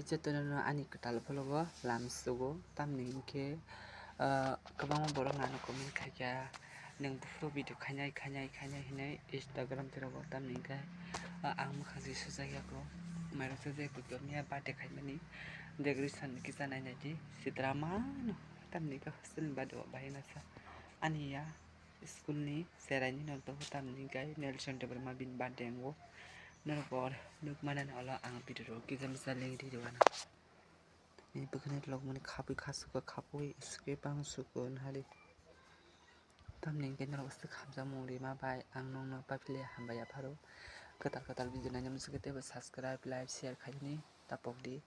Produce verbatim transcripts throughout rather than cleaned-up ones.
Jotono ani kwtal vlog o lam sugo, tamni hinkhe, ah, kwbangma borok ano comment khaikha, "Nwng buphuru video khainai, khainai, khainai," hinwi Instagram tei rogo, tamni hinkhe, ah, ang mwkhang se sujak yago, mairok sujak yago, miya birthday khaimani decoration kisa nainai di, sitra mano, tamni hinkhe hostel ni birthday o bahai nasa ani ya. School ni cheraini nok tongo, tamni hinkhe Nelson Debbarma bini birthday wngo. Norok bo nukmani olo ang video rok kisa misa link ri rwmani. Bini bwkhani vlog mani khapwi khasuka khapwi script ang suko nahari. Tamni hinkhe norok aswk hamjakmung rima bai ang nokno paphile hambai yapharo. Kwtal kwtal video naina muchungkhe teibo subscribe, like, share khaimani tapok di.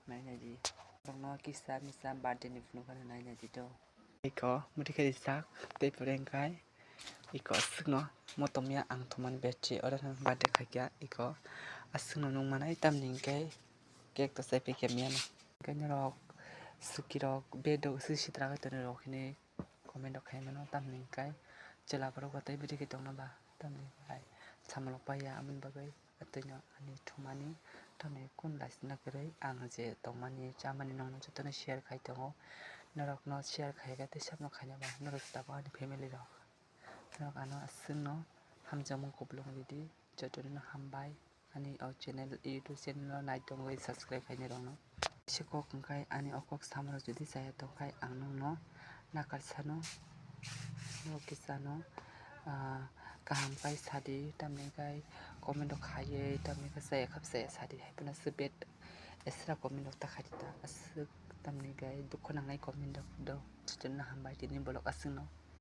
Nainai di. Norokno kisa misa birthday ni phunukgani nainai di to. Iko muti khe rijak tei pore wngkhai iko aswkno motom ya ang thumani battery oro no birthday khaikha iko aswkno nukmanai tamni hinkhe cake to chaipai khe miyano. Hinkhe norok suki rok bed rok aswk sitra khai tonwi rok hinwi comment rok khaimano tamni hinkhe chwla borok bo tei bwrwi khe tongno ba tamni hinkhe samung rok paiya aboni bagwi. Atwino ani thumani tamni kun laisina kwrwi ang je tongmani chamani nokno jotono share khai tongo. Norokno share khaikhe tei sabno khaina ba norok tabuk ani family rok. Norok ano aswkno hamjakmung kupulung ridi, jotono hambai ani o channel, YouTube channel o nai tongwi subscribe khainai rokno. Kisa kok hwnkhai ani o kok samrok jodi chaya tongkhai ang nokno nakalsano, norok kisano, ah, kaham khai sadi, tamni khai comment rok khaiwi, tamni khai chaya khap chaya sadi, hai phano aswk bad esra comment rok ta khaidi ta, aswk tamni khai dukhu nangnai comment rok do, jotono hambai tini bolok aswkno.